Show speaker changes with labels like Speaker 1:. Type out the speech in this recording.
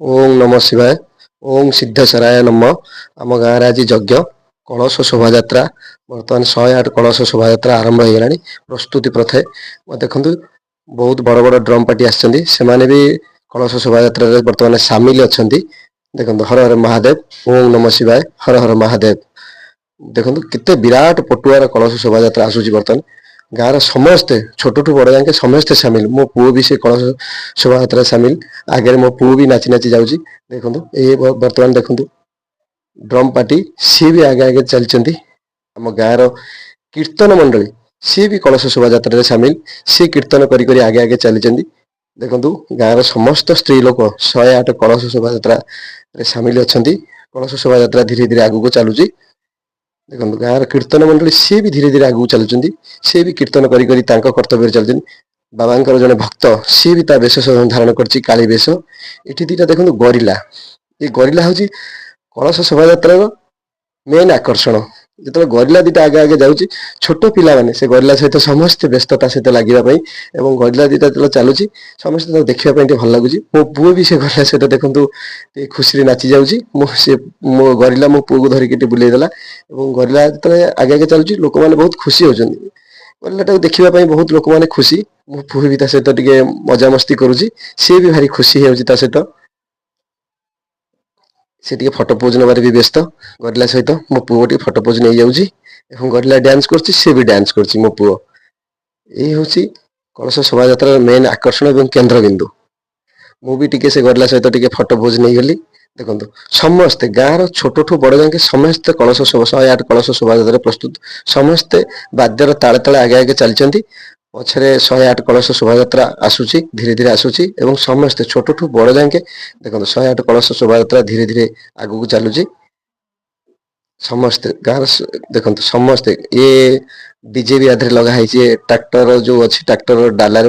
Speaker 1: ଓಂ ନମ ଶିବାୟ, ଓಂ ସିଦ୍ଧେଶ୍ୱରାୟ ନମଃ। ଆମ ଗାଁରେ ଆଜି ଯଜ୍ଞ, କଳସ ଶୋଭାଯାତ୍ରା। ବର୍ତ୍ତମାନ 108 କଳସ ଶୋଭାଯାତ୍ରା ଆରମ୍ଭ ହେଇଗଲାଣି। ପ୍ରସ୍ତୁତି ପ୍ରଥେ ଦେଖନ୍ତୁ, ବହୁତ ବଡ଼ ବଡ଼ ଡ୍ରମ୍ ପାର୍ଟି ଆସିଛନ୍ତି। ସେମାନେ ବି କଳସ ଶୋଭାଯାତ୍ରାରେ ବର୍ତ୍ତମାନ ସାମିଲ ଅଛନ୍ତି। ଦେଖନ୍ତୁ, ହର ହର ମହାଦେବ, ଓಂ ନମ ଶିବାୟ, ହର ହର ମହାଦେବ। ଦେଖନ୍ତୁ, କେତେ ବିରାଟ ପଟୁଆର କଳସ ଶୋଭାଯାତ୍ରା ଆସୁଛି। ବର୍ତ୍ତମାନ ଗାଁର ସମସ୍ତେ, ଛୋଟଠୁ ବଡ଼ ଯାକେ ସମସ୍ତେ ସାମିଲ। ମୋ ପୁଅ ବି ସେ କଳସ ଶୋଭାଯାତ୍ରାରେ ସାମିଲ। ଆଗରେ ମୋ ପୁଅ ବି ନାଚି ନାଚି ଯାଉଛି। ଦେଖନ୍ତୁ, ଏଇ ବର୍ତ୍ତମାନ ଦେଖନ୍ତୁ, ଡ୍ରମ୍ ପାର୍ଟି ସିଏ ବି ଆଗେ ଆଗେ ଚାଲିଛନ୍ତି। ଆମ ଗାଁର କୀର୍ତ୍ତନ ମଣ୍ଡଳୀ, ସିଏ ବି କଳସ ଶୋଭାଯାତ୍ରାରେ ସାମିଲ। ସିଏ କୀର୍ତ୍ତନ କରି କରି ଆଗେ ଆଗେ ଚାଲିଛନ୍ତି। ଦେଖନ୍ତୁ, ଗାଁର ସମସ୍ତ ସ୍ତ୍ରୀ ଲୋକ 108 କଳସ ଶୋଭାଯାତ୍ରାରେ ସାମିଲ ଅଛନ୍ତି। କଳସ ଶୋଭାଯାତ୍ରା ଧୀରେ ଧୀରେ ଆଗକୁ ଚାଲୁଛି। ଦେଖନ୍ତୁ, ଗାଁର କୀର୍ତ୍ତନ ମଣ୍ଡଳୀ, ସିଏ ବି ଧୀରେ ଧୀରେ ଆଗକୁ ଚାଲୁଛନ୍ତି। ସିଏ ବି କୀର୍ତ୍ତନ କରି କରି ତାଙ୍କ କର୍ତ୍ତବ୍ୟରେ ଚାଲୁଛନ୍ତି। ବାବାଙ୍କର ଜଣେ ଭକ୍ତ, ସିଏ ବି ତା ବେଶ ଧାରଣ କରିଛି, କାଳି ବେଶ। ଏଠି ଦିଟା ଦେଖନ୍ତୁ ଗରିଲା। ଏ ଗରିଲା ହଉଛି କଳସ ଶୋଭାଯାତ୍ରାର ମେନ୍ ଆକର୍ଷଣ। ଯେତେବେଳେ ଗରିଲା ଦିଟା ଆଗେ ଆଗେ ଯାଉଛି, ଛୋଟ ପିଲାମାନେ ସେ ଗରିଲା ସହିତ ସମସ୍ତେ ବ୍ୟସ୍ତ ତା ସହିତ ଲାଗିବା ପାଇଁ। ଏବଂ ଗରିଲା ଦିଟା ଯେତେବେଳେ ଚାଲୁଛି, ସମସ୍ତେ ତାକୁ ଦେଖିବା ପାଇଁ ଟିକେ ଭଲ ଲାଗୁଛି। ମୋ ପୁଅ ବି ସେ ଗରିଲା ସହିତ, ଦେଖନ୍ତୁ, ଟିକେ ଖୁସିରେ ନାଚି ଯାଉଛି। ମୁଁ ସେ ମୋ ଗରିଲା ମୋ ପୁଅକୁ ଧରିକି ଟିକେ ବୁଲେଇ ଦେଲା। ଏବଂ ଗରିଲା ଯେତେବେଳେ ଆଗେ ଆଗେ ଚାଲୁଛି, ଲୋକମାନେ ବହୁତ ଖୁସି ହଉଛନ୍ତି। ଗରିଲାଟାକୁ ଦେଖିବା ପାଇଁ ବହୁତ ଲୋକମାନେ ଖୁସି। ମୋ ପୁଅ ବି ତା ସହିତ ଟିକେ ମଜାମସ୍ତି କରୁଛି। ସିଏ ବି ଭାରି ଖୁସି ହେଇଯାଉଛି ତା ସହିତ। ସେ ଟିକେ ଫଟୋ ପୋଜ ନେବାରେ ବି ବ୍ୟସ୍ତ ଗରିଲା ସହିତ। ମୋ ପୁଅ ଟିକେ ଫଟୋ ପୋଜ ନେଇଯାଉଛି ଏବଂ ଗରିଲା ଡ୍ୟାନ୍ସ କରୁଛି, ସେ ବି ଡ୍ୟାନ୍ସ କରୁଛି ମୋ ପୁଅ। ଏଇ ହଉଛି କଳସ ଶୋଭାଯାତ୍ରାର ମେନ୍ ଆକର୍ଷଣ ଏବଂ କେନ୍ଦ୍ରବିନ୍ଦୁ। ମୁଁ ବି ଟିକେ ସେ ଗରିଲା ସହିତ ଟିକେ ଫଟୋ ପୋଜ ନେଇଗଲି। ଦେଖନ୍ତୁ, ସମସ୍ତେ ଗାଁର ଛୋଟଠୁ ବଡ ଯାକେ ସମସ୍ତେ କଳସ 108 କଳସ ଶୋଭାଯାତ୍ରାରେ ପ୍ରସ୍ତୁତ। ସମସ୍ତେ ବାଦ୍ୟର ତାଳେ ତାଳେ ଆଗେ ଆଗେ ଚାଲିଛନ୍ତି। ପଛରେ 108 କଳସ ଶୋଭାଯାତ୍ରା ଆସୁଛି, ଧୀରେ ଧୀରେ ଆସୁଛି ଏବଂ ସମସ୍ତେ ଛୋଟଠୁ ବଡ ଯାକେ, ଦେଖନ୍ତୁ, 108 କଳସ ଶୋଭାଯାତ୍ରା ଧୀରେ ଧୀରେ ଆଗକୁ ଚାଲୁଛି। ସମସ୍ତେ ଗାଁର, ଦେଖନ୍ତୁ, ସମସ୍ତେ। ଇଏ ଡିଜେ ବି ଆଧିରେ ଲଗା ହେଇଛି। ଟ୍ରାକ୍ଟର ଯୋଉ ଅଛି, ଟ୍ରାକ୍ଟର ଡାଲାରେ।